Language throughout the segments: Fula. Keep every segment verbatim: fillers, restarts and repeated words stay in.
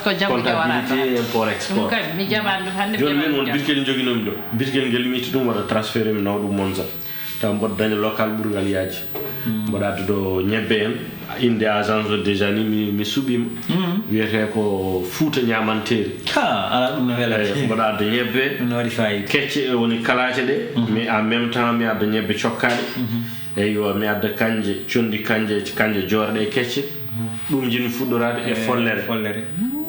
Ko jam ko jawara. Comptabilité, import, export. Ɗum kay, mi jaɓaani ɗum hannde, mi jooni min jaɓaani won ɗum. Birkel joginoomi ɗo. Birkel ngel mi itti ɗum waɗa transféré mi nawa ɗum Monza. Taw mboɗo daña local ɓurgal yaaji. Mboɗo adda ɗo ñebbe en. Innde agence o déjà ni mi, mi suɓiima. Wiyetee ko Fuuta Ñaamanteeri. Ha, alaa ɗum no wela. Eyi, mboɗo adda ñebbe. Ɗum no waɗi fayida. Kecce e woni kalaace ɗe. Mais en même temps mi adda ñebbe cokkaaɗe. Eyyo, mi adda kanje, conndi kanje, kanje joorɗe e kecce. Ɗum jin fuɗɗoraade e follere. Follere.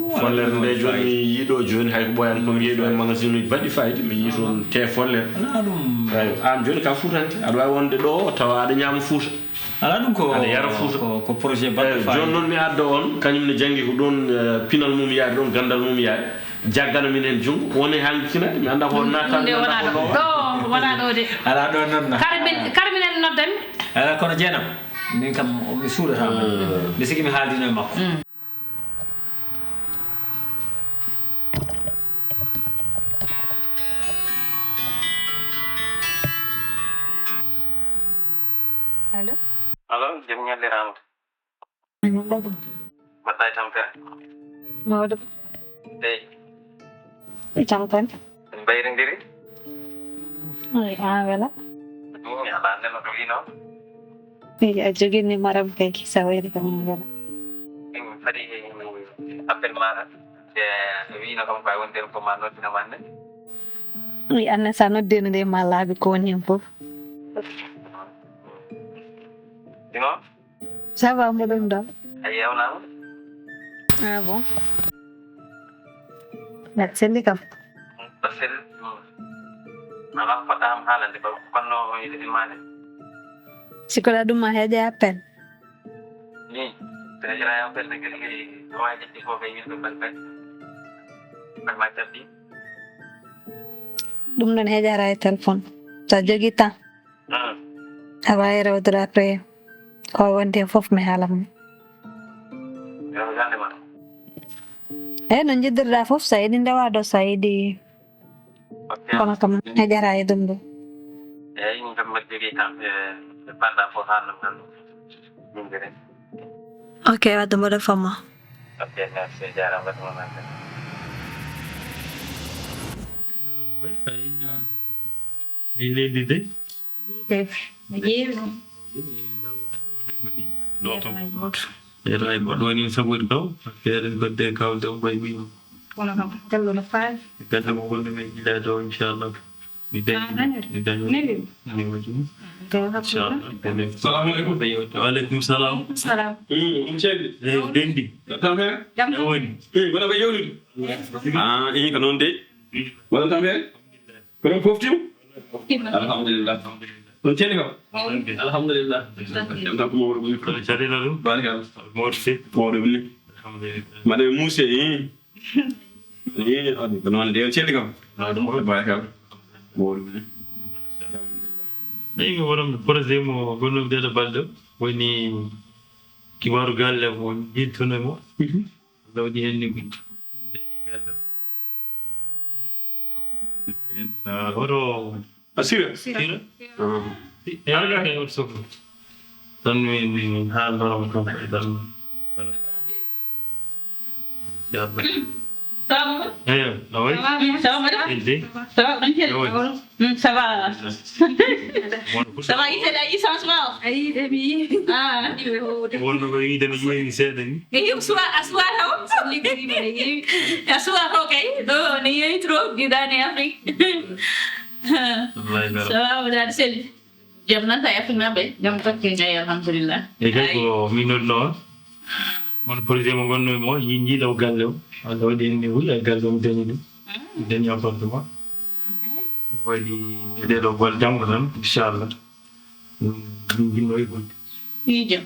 Follere nde jooni mi yii ɗo jooni hay ko ɓooyan ko mi yii ɗo e magasin uji baɗɗi fayida, mi yii toon te follere. Alaa ɗum. Eyyo, aan jooni ka fuutante, aɗa waawi wonde ɗo tawa aɗa ñaama Fuuta. Alaa ɗum ko, aɗa yara Fuuta. Ko, ko projet baɗɗo fayida. Eyyo, jooni noon mi adda on, kañum ne janngi ko ɗoon, eh, pinal mum yaari ɗoon, ganndal mum yaari. Jaggana min heen junngo, woni hannde tinade, mi anndaa ko natta. Ɗum nde wonaa ɗo. Ɗo, wonaa ɗo de. Alaa ɗo noon na. Kara min, kara min en noddanmi. Alaa kono Jeenam, min kam mi suuɗataa ma. Mi sigi mi haaldino e makko. Allo? Allo, jam ñalliraama. Mbaɗɗa e tampere? Mawɗo. Dey. E tampere. En mbayrondiri? Eyi, an wela? Min alaa nde no ɗo wino. Eyi, a jogii numéro am kay, sa wayri kam an wela. Min fadi appel maɗa. E wino kam ko a wonde ko ma noddina ma nde. Eyi, an sa noddino nde ma laabi ko woni hen fof. Dino? Ça va, mboɗon ɗo. A yewnaama? Ah bon? Mbeɗa selli kam. Mbeɗa selli. Alaa ko poɗɗa am haalande ko, kono o yiɗi maande. Si ko ɗa ɗum ma heeƴa appel. Ni, so heƴata appel ne kadi kadi, ko waawi ƴetti ko kay yimɓe mbaɗi kadi. Mbaɗ ma cabbi. Ɗum ɗon heƴata e téléphone. So a jogii temps. Awa e rewde après ko wonti hen fof mi haalan mo. Eyi no njiɗirɗa fof, so a yiɗi ndewa ɗo, so a yiɗi. Kono kam heƴata e ɗum ɗo. Eyi min kam mbaɗi jogii temps e, e panɗa fof haalno tan. Min kadi. Ok, wadde mboɗo famma. Ok, merci, jarama, wadde mo merci. Eyi leydi de. Eyi, mi ƴeewi ɗum. Ɗo to. Yeeto hay goɗɗo woni sabude ɗo. Feere fodde kawde o ɓay ɓiy. Kono kam, gallo no faali. Galle mo wonde men gila ɗo, inchallah. Mi dañi. Mi dañi. Neli. Neli. Inchallah. Salamu aleykum. Wa aleykum salam. Salam. Ɗum ceeɓi. Eyi, dendi. Tampere? Jam. E woni. Eyi, wona ko yewnude. Ah, eyi, ko noon de. Wona tampere? Ko ɗum poftima? Poftima. Alhamdulillah. Ɗum ceeɗi kam? Alhamdulillah. Jam tan ko mawɗo ɓuri. Kono carina ɗum. Barikal. Mawɗo se. Mawɗo ɓuri. Alhamdulillah. Mbaɗa e muuse, ii. Ii, on ko noon de, on ceeɗi kam? Barikal. Mawɗo ɓuri. Alhamdulillah. Eyi, ko wonande projet mo gonnomi ɗeɗo balɗe, woni kibaru galle mo yiltuno mo. Lawdi hen ni ko dañi galle. Ah, hoto Asira? Sira. Ah. Arga kay oto sokko. Tan min, min haalnoroma kam kadi tan. Inchallah. Sabu. Eyo, awoy. Sabu. Elde. Sabu, ɗon celli. Awoy. Mm, ça va. Ça va, yitere a yii changement o? A yii de, mi yii. Ah. Wonno ko yiide no ƴeewi seeɗa ni. E yim suwa, a suwa taw? A suwa taw kay. Ɗo ne yeewi trop, giɗani Afrique. Wallahi, ça va, mboɗa selli. Jam nan ta e Afrique naɓe? Jam tan kay. Eyi, alhamdulillah. E kay ko min nodduno on. On projet mo gonno mo, yi-, jiilaw galle o. Allah waɗi en ni wuli e galle o, mi dañi ɗum. Mi dañi appartement. Waɗi e ɗeɗo bal janngo tan, inchallah. Min jinno e gudde. Miijo.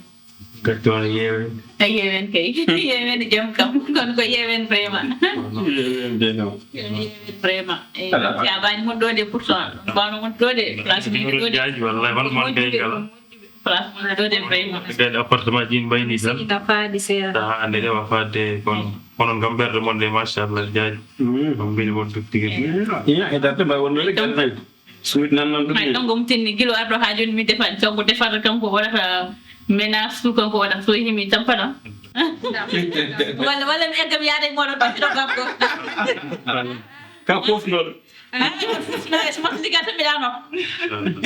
Gatto no yeewen. A yeewen kay. Yeewen e jam kam. Kono ko yeewen vraiment. Yeewen de kam. Yeewen vraiment. Eh, jaabani mon ɗo de pourtant. Mbano mon ɗo de. Place mon ɗo de. Jaaji wallahi, won mon kay kala. Place mon ɗo de vraiment. Kadi appartement ji mbayni tan. Ina faadi seeɗa. Taha ande ɗe wa faade kono. Kono ngam ɓerde mon de, machallah, jaaji. Mm. On mbeli won tigi. Ina e darde mbay wonno de galle. Suuɗi nan noon ɗum. Hay kanko mo tinni gilo arɗo haa jooni mi defani. Kanko defata, kanko waɗata ménage tout, kanko waɗata so yehi mi tampata. Walla, walla mi egga mi yaada e mooɗon ɗo, miɗo gabbo. Ka fof noon. So matti ligga tan mi ɗaano.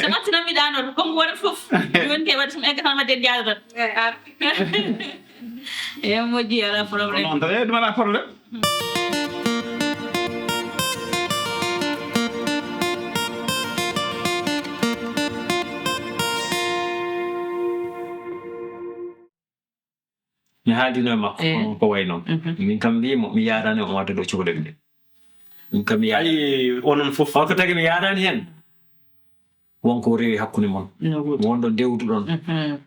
So matti tan mi ɗaano. Ko ngu waɗat fof. Joni kay waɗi so mi egga tan ma den jaada tan. E moƴƴi, ala problème. Noon tan, e ɗum ala problème. Mi haaldino e makko, eh, kono ko way noon. Mhm. Min kam mbiimo mi yaadani omo wadda ɗo cukalel ngel. Min kam mi yaadani. Ay, onon fof. Holko tagi mi yaadani heen? Won ko rewi hakkunde mon. No woodi. Won ɗo ndewduɗon. Mhm.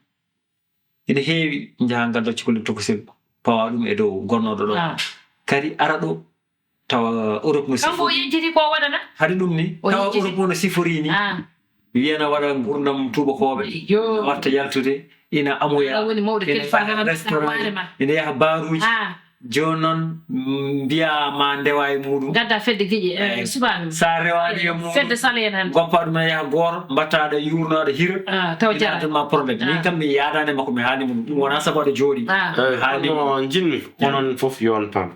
Ene heewi njaha ngadda cukalel tokosel, pawa ɗum e dow gonnooɗo ɗo. Ah. Kadi ara ɗo tawa Europe no sifori. Kanko o yejjiti ko waɗana? Hari ɗum ni, tawa Europe o no sifori ni. Ah. Wiyana waɗa ngurdam tuubakooɓe, watta yaltude, ina amoya, ina waɗa restaurant, ina yaha baaruuji. Ah. Jooni noon mbiya ma ndewa e muɗum. Gadda fedde giƴe, eh, subaaɓe. Sa rewani e muɗum, fedde sala en hannde. Goppa ɗum ene yaha gooto, mbatta aɗa yuurno aɗa hira. Ah, taw jara ma problème. Ah. Min kam mi yaadani makko, mi haali mo ɗum wona sabu aɗa jooɗi. Ah. Eh, haali mo. Jinmi onon fof yo on pam.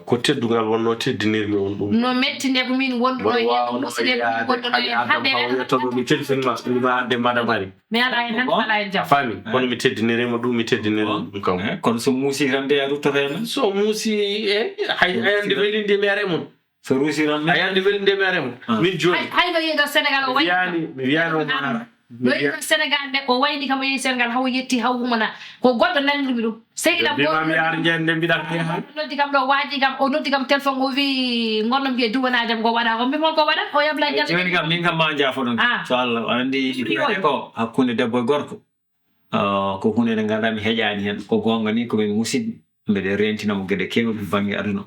Ko teddungal wonnoo teddinirmi on ɗum. No metti nde ko min wonduɗo e heen, musiɗen ɗum wonduɗo e heen hannde. Haw yettoɗo mi telfinma ɗum adde madame Ari. Mi alaa heen hannde, mi alaa heen jam. A faami? Kono mi teddinirima ɗum, mi teddinirima ɗum kam. Eh, kono so muusi tan de a ruttoto e men. So muusi, e hay ayande welinde mi are mon. So ruusi noon a yande welinde mi are mon. Min jooni. Hay no yiɗo Sénégal o wayi. Mi wiyaani, mi wiyaani o maara. No yiɗo Sénégal nde o wayni kam o yehi Sénégal haw yetti haw wumana. Ko goɗɗo nanndumi ɗum. Sehila Boy. Mbima mi yaara jeyande mbiɗa ka yaha. Noddi kam ɗo waaji kam, o noddi kam téléphone o wi gonɗo mbiye duwanajam ko waɗa ko mbimo ko waɗa o yabla jam. Joni kam min kam ma jaafo ɗon. Ah. So Allah o andi ko hakkunde debbo e gorko. Ah, ko hunde nde ngannduɗaa mi heƴaani heen. Ko goonga ni ko min musidɓe. Mbeɗe reentina mo geɗe keewɗe to bannge aduna.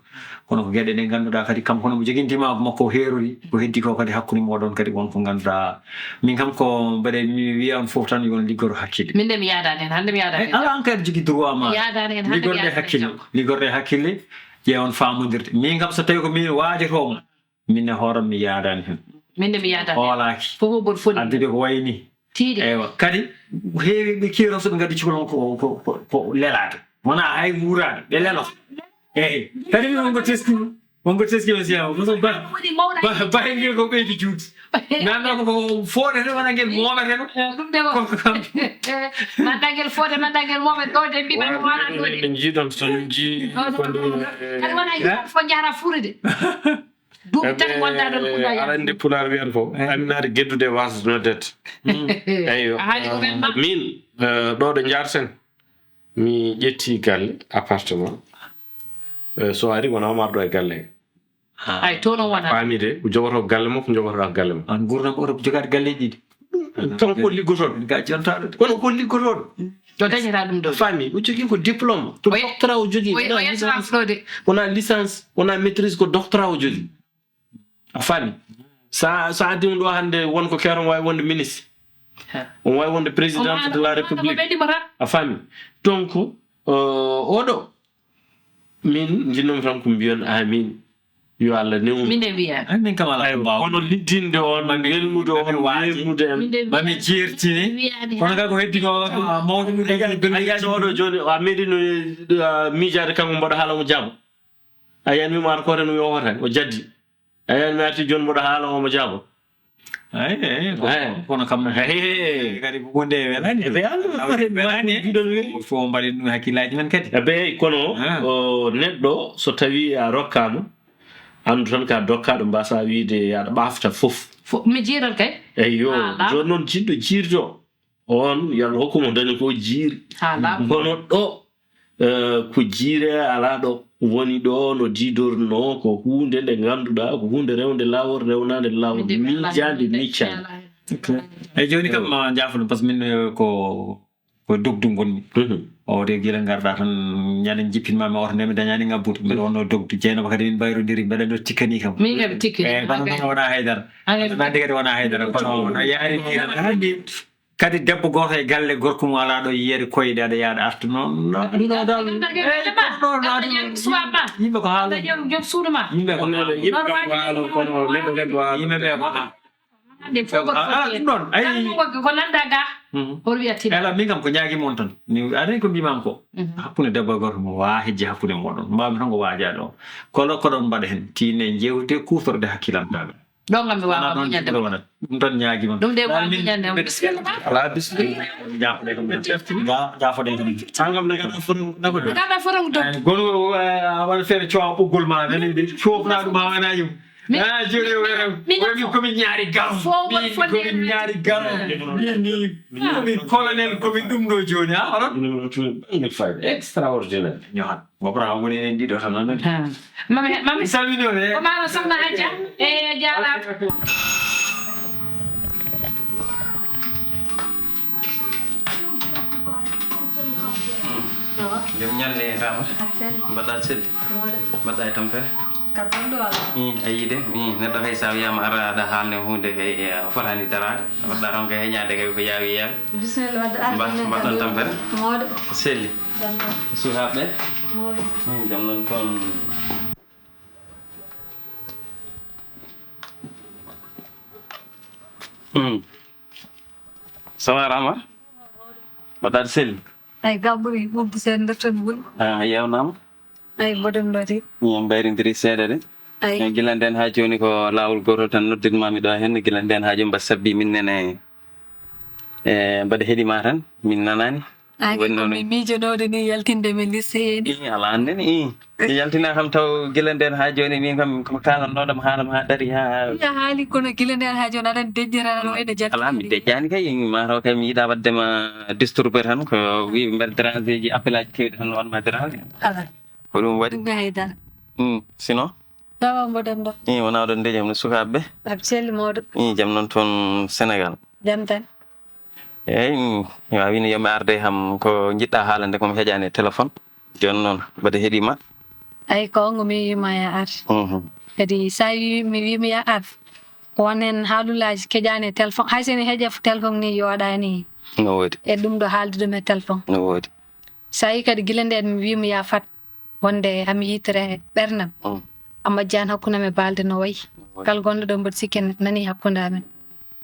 Kono ko geɗe ɗe ngannduɗaa kadi kanko no mo joginti maaku makko o heerori. Ko heddi ko kadi hakkunde mooɗon kadi won ko ngannduɗaa. Min kam ko mbeɗe mi wiya on fof tan yo on liggoro hakkille. Min de mi yaadaani heen hannde mi yaadaani heen. Alaa an kadi jogi droit ma. Mi yaadaani heen hannde mi yaadaani heen janngo. Liggorde hakkille. Ƴeewon faamondirde. Min kam so tawi ko min waajotoomo. Min e hooram mi yaadaani heen. Min de mi yaadaani heen. Hoolaaki. Fof o bon foni. Addude ko wayi nii. Tiiɗi. Eywa. Kadi heewi ɓe keewno so ɓe ngaddi cukalel ko ko ko ko lelaade. Wonaa hay wuuraade ɓe leloto. Eey. Kadi min wonko teskimi wonko teskimi siyama ko ba ba ba ngel ko ɓeydi juuti. Nanno ko ko fooɗete wona ngel moomete no. Ɗum de ko. Manda ngel fooɗe manda ngel moomete ɗo de mbiɓa ko wona ɗo de. Min jiiɗon so min jii. Kadi wona yimɓe fof njahata fuurude. Duuɓi tati ngonɗaa ɗon Fuuta Yaasin. Aɗa anndi Pulaar wiyata fof, ɗaminaade geddude e waasde noddete. Eyyo. Min ɗo ɗo njaarten, mi ƴettii galle, appartement. So a arii wonaa o marɗo e galle he. Ay to noon wonaa. Faamii de, ko jogotoo galle makko, jogotoɗaa galle makko. Aan nguurndam Europe jogaade galleeji ɗiɗi. Kanko ko liggotooɗo. Ga jontaaɗo de. Kono ko liggotooɗo. Ɗo dañataa ɗum ɗo. Faami, o jogii ko diplôme. Ko doctorat o jogii. O yettoraa flode. Wonaa licence, wonaa maîtrise, ko doctorat o jogii. A faami? So a so a addii mo ɗo hannde won ko keewɗo waawi wonde ministre. On waawi wonde président de la république. A faami? Donc oɗo min njinnoomi tan ko mbiyon amin. Yo Allah newnu. Min e wiya. Ay min kam ala ko mbaaw. Kono liddinde on, welnude on, welnude on. Mami jeertini. Kono kay ko heddi ko mawɗo ɗum. A yiyaani oɗo jooni a meeɗino miijaade kanko mboɗo haala mo jaabo. A yiyaani mi maaro koote no yowotaani o jaddi. A yiyaani mi arti jooni mboɗo haala omo jaabo. Eyi eyi kono kam kadi ko hunde welani ɓe anndu welani fo mbaɗen ɗum hakkillaji men kadi. Eyi kono neɗɗo so tawi a rokkama anndu tan ka dokkaaɗo mbasa wiide aɗa ɓafta fof. Mi jiiran kay. Eyyo. Joni noon jiɗɗo jiirto on yo Allah hokku mo dañi ko jiiri. Kono ɗo ko jiire alaa ɗo woni ɗo no diidornoo ko huunde nde ngannduɗaa ko huunde rewnde laawol rewnaande laawol miijaande miccaande. Eyi jooni kam ma njaafo ɗum par ce que min ko ko dogdu ngonmi. O de gila ngarɗa tan ñande jippinma mi oto nde mi dañani ngabbude mbeɗa wonno dogdu jeynaba kadi min mbayrodiri mbeɗa ɗo tikkani kam. Min kadi tikkani. Eyi kono noon wona haydara. Nandi kadi wona haydara kono no yaari ni tan hannde. Kadi debbo gooto e galle gorko mum alaa ɗo yiyeede koyɗe aɗa yaada arta noon. Yimɓe ko haala. Yimɓe ko haala. Yimɓe ɓe ko haala. Nde fof goto Ah, ah, fof ɗum ɗon, ay. Kala mo wonɓe ko lannda ga, Mhm. on wiya tigi. Ala, min kam ko ñaagi mon tan. Ni, aɗa ko mbiman ko. Mhm. Hakkunde debbo e gorko mo waa hejji hakkunde moɗon. Mbawmi tan ko waaja ɗo. Kono ko ɗon mbaɗa hen. Tiine jewte kuutorde hakkilam dal. Ɗon kam mi waawa muñande. Ɗum tan ñaagi mon. Ɗum de waawa muñande. Bisimilla. Ala bisimilla. Jaafoɗe ko men. Jaafoɗe ko men. Sangam ne kala foto nako. Kala foto ɗum. Gono, eh, a waɗa feere cowa ɓoggol ma, nani de. Cofna ɗum ma wona yum. Ah, joni o wiyata, min o wi ko min ñaari garo. Fof won Min ko min ñaari garo. Min ni, min colonel ko min ɗum ɗo joni, ha, hono? Numéro two, ɓangel fayda. Extraordinaire. Ñohan. Mo bra woni en ɗiɗo tan, non? Ha. Mami, mami. Salmini on, eh. Ko maro soxna Adja. Eh, jaaraama. Jom ñande Ramata. Mbaɗɗa selli. Mbaɗɗa e tampere. Ka gonɗo walla? Ii, a yii de, ii, neɗɗo hay sa wiyama ara aɗa haalne hunde kay, eh, a fotani daraade. Mbaɗɗa tan ko heñade kay ko yaawi yaawi. Bisimilla, wadde arde Mba-, men mbaɗɗon kadi tampere? Mawɗo. Selli. Jam tan. Suhaaɓe? Mawɗo. Ii, jam non toon. Hmm. Ça va, Rama? Mbaɗɗa aɗa selli? Ay, ga ɓuri ɓurɗo seeɗa nder tan woni. Ah, a yewnama? Ay, mboɗon mbaɗi. Min mbayrindiri seeɗa de. Ay. Eh, gila nden ha joni ko laawol gotol tan noddirmami ɗo hen. Gila nden ha joni mbaɗa sabbi min nene, eh, mbaɗa heɗima tan, min nanani. Ay, woni ko noon. Mi miijonooɗo ni yaltinde mi liste heen. Ii, ala annden, ii. Mi yaltina kam taw gila nden ha joni min kam ko kaalannoɗam haalam ha dari ha. Ii, a haali kono gila nden ha joni aɗa deƴƴira no wayno jaltinde. Ala mi deƴƴani kay, mataw kay mi yiɗa waɗde ma disturber tan ko wi mbeɗa déranger ji appel aji kewɗi tan wanma déranger. Ala. Ko ɗum waɗi. Ɗum hay dara. Hmm, sinon? Tawa mboɗon ɗo. Ii, wona oɗon deƴƴi no sukaaɓe ɓe? Aɓe celli mawɗo. Ii, jam noon toon Sénégal. Jam tan. Eyi, mi waawino yo mi arde kam ko njiɗɗa haalande ko mi heƴaani e téléphone. Jooni noon, mbaɗa heɗima. Ay, ko on ko mi wiima ya ar. Mhm. Kadi sa wi mi wiima ya ar, ko won heen haalulaaji keƴaani e téléphone. Hay so ene heƴa téléphone ni yooɗaani. No woodi. E ɗum ɗo haalde ɗum e téléphone. No woodi. So tawi kadi gila ndeen mi wiima ya fat wonde hami yitere ɓernam. Mm. A majjaan hakkunde am e baalde no wayi. No wayi. Kala gonɗo ɗo mboɗo sikki en nani hakkunde amen.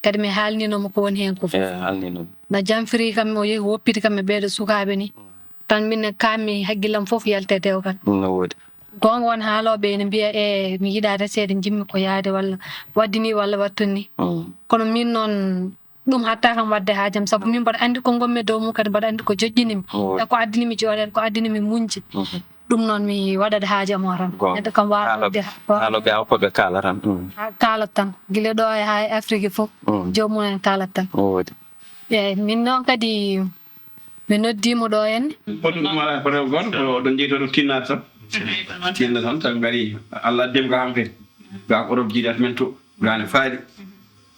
Kadi mi haalninoma ko woni heen ko fof. Eh, haalninoma. No jam firi kam, o yehi woppiti kam e ɓeeɗo sukaaɓe ni. Mm. Tan min ne kaammi hakkillam fof yalti e dewgal. No woodi. Goonga won haalooɓe ene mbiya e mi yiɗa reseede, njimmi ko yaade walla waddini walla wattuni. Mm. Kono min noon ɗum hatta kam waɗde haajam, sabu min mboɗo anndi ko ngonmi e dow mum, kadi mboɗo anndi ko joƴƴinimi. Woodi. E ko addinimi jooɗeede, ko addinimi muñde. Mhm. Ɗum noon mi waɗat haajam o tan. Goonga. Neɗɗo kam waawa Haalo-, waɗde ha-, haalooɓe awa ko ɓe kaala tan. Mm. Ha-, kaalat tan. Gila ɗo e haa e Afrique fof, Mm. joomum en kaalat tan. Woodi. Eeyi, min noon kadi mi noddiima ɗo henne. Hoɗum ɗum alaa ko rew gooto, ko oɗon njeytoo ɗo tinnaade tan. Tinna tan, tan ngari. Allah addii mi ko hankadi. Ga ko Europe jiidaat men to. Ga ne faali.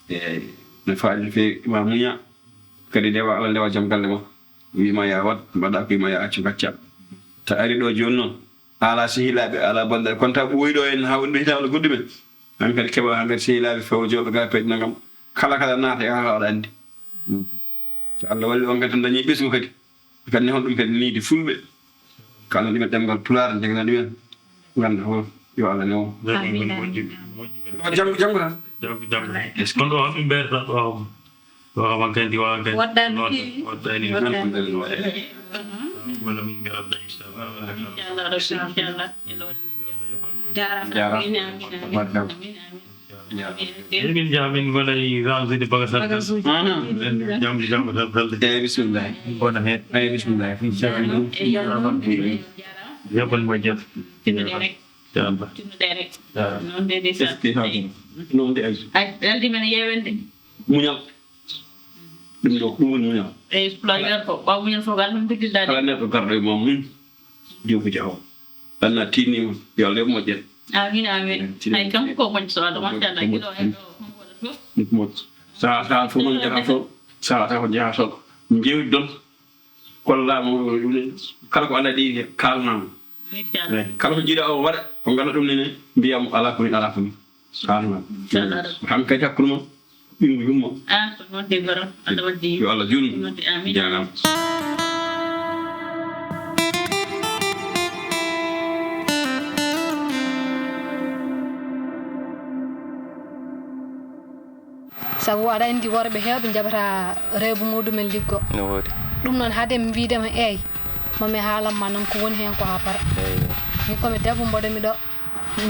Eeyi, ne faali no feewi. Ma muña. Kadi ndewa Allah, ndewa jam galle ma. Wiima ya waɗ, mbaɗa ko wiima ya accu, gacca. Ta ari ɗo jooni noon, ala sehilaaɓe, ala banndiraaɓe. Kono taw ɓooyi ɗo en haa woni ɗo hitaande goɗɗum en. Hankadi keɓa hankadi sehilaaɓe fewjooɓe ga peeje nangam. Kala kala naata e kala aɗa anndi. Mm. So Allah walli on kadi tan dañi ɓesngu kadi. Kadi ne honɗum kadi niidi fulɓe. Kala ɗumen ɗemngal Pulaar, njagana ɗumen. Ngannda fof, yo Allah newo. Amiin, amiin, amiin. Janngo, janngo tan. Janngo, janngo. Est-ce que Kono ɗo honɗum mbeɗa ɗo, ɗo hankadi wawa kadi. Waɗɗani no feewi. Waɗɗani no feewi. Waɗɗani no feewi. Wala min ngarata, inchallah. Inchallah, rabbi, inchallah. Jaaraama. Jaaraama. Amiin, amiin, amiin, amiin. Amiin, amiin. Emin njaha min ngona e ransude bagasuji tan. Bagasuji. Min jamdi janngo tan felde. Eeyi, bisimilla. Ngona heen. Eeyi, bisimilla. Inchallah. Eeyi, yo Allah. Yoɓan mo jam. Tinnude rek. Inchallah. Tinnude rek. Inchallah. Noon de, de. Est-ce que haa ɗum? Noon de, ay. Ay, weldi men yeewende. Muñal. Ɗum ɗo, ɗum woni muñal. Eeyi, pulaar wiyata ko ɓaawo muñal fof ko alhamdulillah. Kala neɗɗo garɗo e ma muñ, joofi jaho. Anna tinniima, yo Allah yoɓ moƴƴere. Amiin, amiin. Eeyi, tinniima. Ay, kanko ko moƴƴo so Allah, machallah, gila o e ɗo, kanko waɗata fof. Ɗum ko moƴƴo. Sahaa, sahaa fof noon njahaa toon. Sahaa, sahaa ko njahaa toon. Njeewtidon. Kollaama, kala ko Allah ɗewi he, kaalanaama. Inchallah. Eeyi, kala ko jiiɗa o waɗa, ko ngala ɗum nene, mbiya mo alaa ko ni, alaa ko ni. Kaalanaama. Inchallah. Hankadi hakkunde ma, ɓinngu yumma. Ah, ko noon de, goro. Allah waddi. Yo Allah juutnu. Noon de, amiin. Jaaraama. Sabu aɗa anndi worɓe heewɓe njaɓata rewɓe muɗumen liggo. No woodi. Ɗum noon, hade mi wiide ma eey, ma mi haalan ma noon ko woni heen ko haa para. Eey. Min ko mi debbo mboɗo mi ɗo.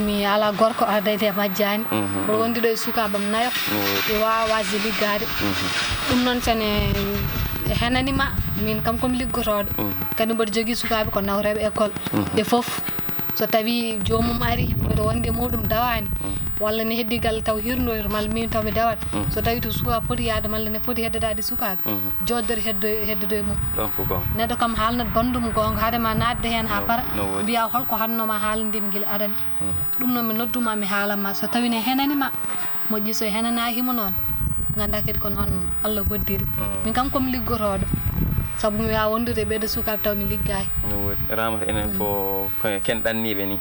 Mi alaa gorko ardayde e majjaani. Mhm. Mboɗo wondi ɗo e sukaaɓe am nayo. No woodi. Ɓe waawa waasde liggaade. Mhm. Ɗum noon, so ne henani ma, min kam ko mi liggotooɗo. Mhm. Kadi mboɗo jogii sukaaɓe ko nawreeɓe école. Mhm. Ɓe fof. So tawii joomum ari, mboɗo wondi e muɗum dawaani, mm, walla ne heddii galle taw hirndoyto, malla min taw mi dawat. Mm. So tawii to sukaaɓe poti yahde, malla ne foti heddodaade sukaaɓe, mm, jooɗdere heddo-, heddodo e mum. Ɗon ko goonga. Neɗɗo kam haalnat banndum goonga, hade ma naatde heen haa para, no woodi, mbiya hol ko hannoo ma haalndim gila adana. Mm. Ɗum noon mi nodduma, mi haalan ma. So tawii ne henani ma, moƴƴi, so henanaaki mo noon, nganndaa kadi ko noon Allah hoddiri. Mm. Min kam ko mi liggotooɗo, sabu mi waawa wondude e ɓeeɗo sukaaɓe taw mi liggaaki. No woodi. Ramata enen, mm, fof ko ken ɗanniiɓe ni.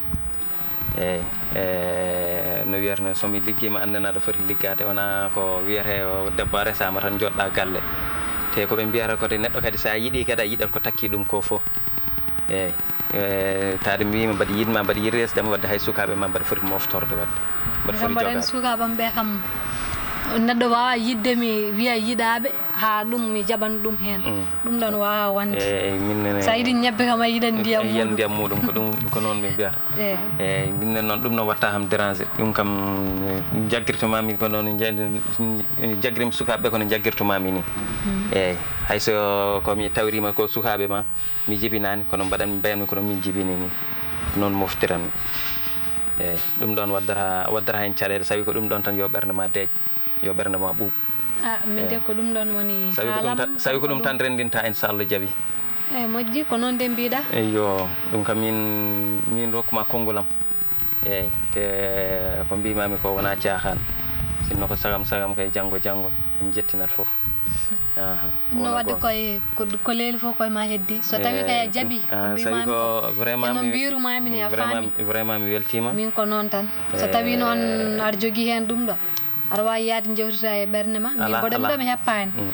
Eey, e, no wiyata noon, so mi liggiima, anndanaa ɗo foti liggaade, wonaa ko wiyetee o debbo a resaama tan njoɗɗaa galle. Te ko ɓe mbiyata ko de neɗɗo kadi, so a yiɗii kadi, a yiɗat ko takki ɗum ko fof. Eey, e, taade mi wiima mbaɗa yiɗma, mbaɗa yiɗi resde mo, wadde hay sukaaɓe ma mbaɗa foti moftorde wadde. Mbaɗa foti jogaade. Sukaaɓe am ɓe kam, neɗɗo waawa yiɗde mi wiya yiɗaaɓe, haa ɗum mi jaɓan ɗum heen. Mm. Ɗum ɗoon waawa wonde. Eey, min nene. So a yiɗi ñebbe kam a yiɗan ndiyam muɗum. A yiɗan ndiyam muɗum, ko ɗum, ko noon ɓe mbiyata. Eey. Eey, min nene noon, ɗum noon watta kam déranger. Ɗum kam, eh, jaggirtuma mi ko noon, jaggirim sukaaɓe ɓe kono jaggirtuma mi ni. Mm. Eey, hay so ko mi tawriima ko sukaaɓe ma, mi jibinaani, kono mbaɗan, mbayanmi kono min jibini ni. Noon moftiranmi. Eey, ɗum ɗoon waddata, waddata heen caɗeele, sawi ko ɗum ɗoon tan yo ɓernde ma deej, yo ɓernde ma ɓuuɓ. Ah, min de, eey, ko ɗum ɗoon woni haalam, sawi ko ɗum tan, sawi ko ɗum tan renndinta en, so Allah jaɓi. Eey, moƴƴi, ko noon de mbiɗa. Eyyo, ɗum kam min, min rokkuma konngol am. Eey, te ko mbimami ko wona caaxaan. Sinno ko sagam sagam kay, janngo janngo, ɗum jettinat fof. Aha, ɗum no wona wadde ko. Koye, ko, ko leeli fof koye ma heddi. So tawi kay a jaɓi, ko mbimami ko, vraiment eno mi, mbirumami ni a vraiment faami. Mi, vraiment mi weltima. Min ko noon tan. So tawi noon aɗa jogii heen ɗum ɗo, aɗa waawi yahde njewtida e ɓernde ma. Min mboɗo mi ɗo mi heppaani. Mm.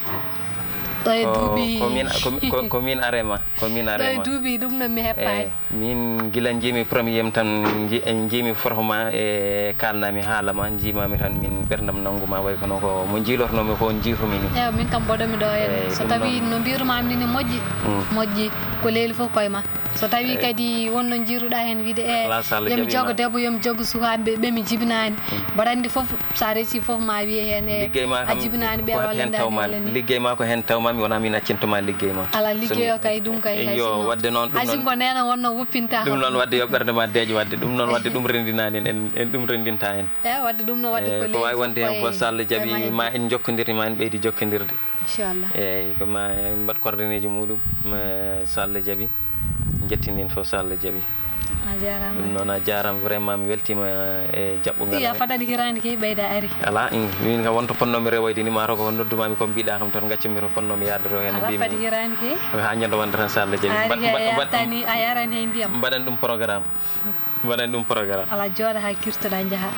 Ɗo e duuɓi. Ko, ko min, ko, ko, ko min arema, ko min arema. Ɗo e duuɓi ɗum ɗo mi heppaani. Eey. Min gila njiimi premier am tan, nji-, njiimi photo ma e kaalnami haala ma, njiimami tan min ɓerndam nannguma, way kono ko mo njiilornomi ko on njiitumi ni. Eewa, min kam mboɗo mi ɗo heen. Eey, so tawi no mbirumami ni ne moƴƴi, mm, moƴƴi, ko leeli fof koye ma. So tawi kadi wonno njiiruɗa heen wiide, e, yo mi jogo debbo, yo mi jogo sukaaɓe ɓe mi jibinaani. Mm. Mboɗo anndi fof, so a resi fof ma wiye heen, e, a jibinaani ɓe walla ndaani walla ni. Liggey ma ko heen tawma, mi wona min accintuma liggey ma. Ala liggey o kay, ɗum kay, hay sinno, wadde noon, ɗum noon, hay sinno ko neene wonno woppinta ɗum noon, wadde yo ɓernde ma deeƴ wadde. Ɗum noon wadde ɗum renndinaani en, en, en ɗum renndinta en. Eeyi, wadde ɗum no wadde ko leeli fof. Ko waawi wonde heen fof, so Allah jaɓi, ma en njokkondir, ma en ɓeydi jokkondirde. Inchallah. Eeyi, ko ma en mbaɗ coordonnéeji muɗum, ma, so Allah jaɓi. Njettini en fof, so Allah jaɓi. A jaaraama. Ɗum noon, a jaaraama, vraiment mi weltiima e jaɓɓungal. Iya, fadani hiraani kay, ɓeyda ari. Alaa, in, min kam wonto ponnomi rewoyde ni, maa to ko nodduma mi ko mbiɗa kam tan, gaccumi to ponnomi yaade to heen. Alaa, fadi hiraani kay. Haa ñande wonde tan, so Allah jaɓi. A ari, a yartani, a yarani hay ndiyam. Mbaɗen ɗum programme. Mbaɗen ɗum programme. Alaa, jooɗa haa kirtoɗa, njaha.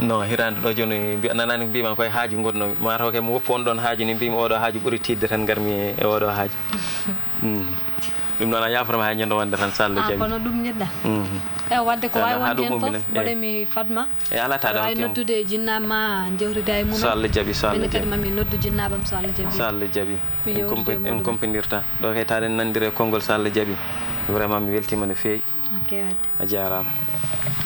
Non, hiraande ɗo jooni, mbi-, a nanaani ko mbiimi koye haaju ngonnomi. Maa taw kay mo woppu on ɗon haaju ni, mbiimi oɗo haaju ɓuri tiiɗde tan, ngarmi e oɗo haaju. Mm. Ɗum noon a yaafoto ma haa ñande wonde tan, so Allah jaɓi. Ah, kono ɗum njiɗɗa. Mhm. Ewa, wadde ko waawi wonde heen fof, mboɗo mi fadma. E alaa taade hokkee mo. Noddude jinnaaɓe ma, njewtida e mumen. So Allah jaɓi, so Allah jaɓi. Minen kadi ma min noddu jinnaaɓe am, so Allah jaɓi. So Allah jaɓi. Mi yewtida e muɗum. En kompinirta. Ɗo kay taade en nanndiri e konngol, so Allah jaɓi. Vraiment mi weltiima no feewi. Ok, wadde. A jaaraama.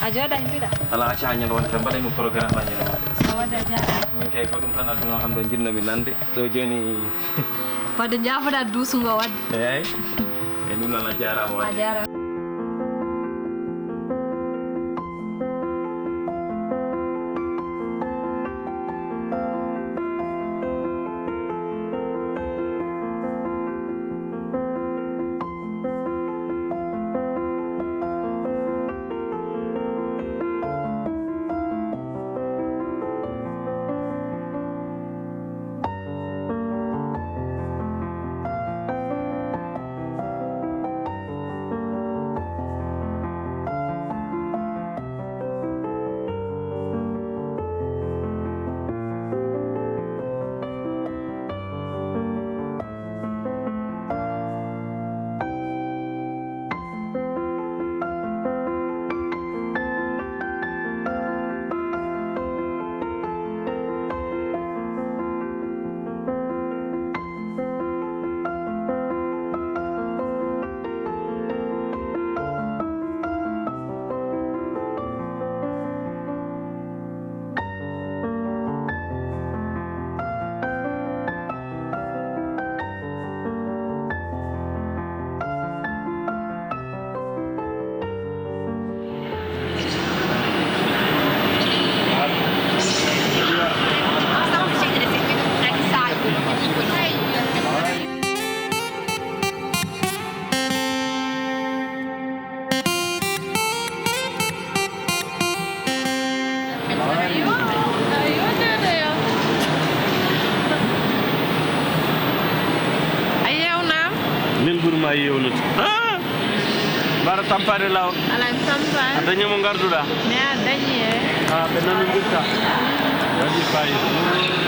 A jooɗa e mbiɗa. Alaa, acca haa ñande wonde tan, mbaɗen ɗum programme haa ñande wonde. A wadde, a jaaraama. Min kay ko ɗum tan aduna o hannde o njiɗnomi nande. Ɗo jooni. Wadde njaafoɗa duusungo wadde. Eeyi. E ɗum noon a jaaraama wadde. A jaaraama. Ay yewnude. Ah! Mbaɗa tampaade law. Ala mi tampa. A dañi mo ngarduɗa. Mi a dañi e. Ah, ɓe nanondirta. Waɗi fayida.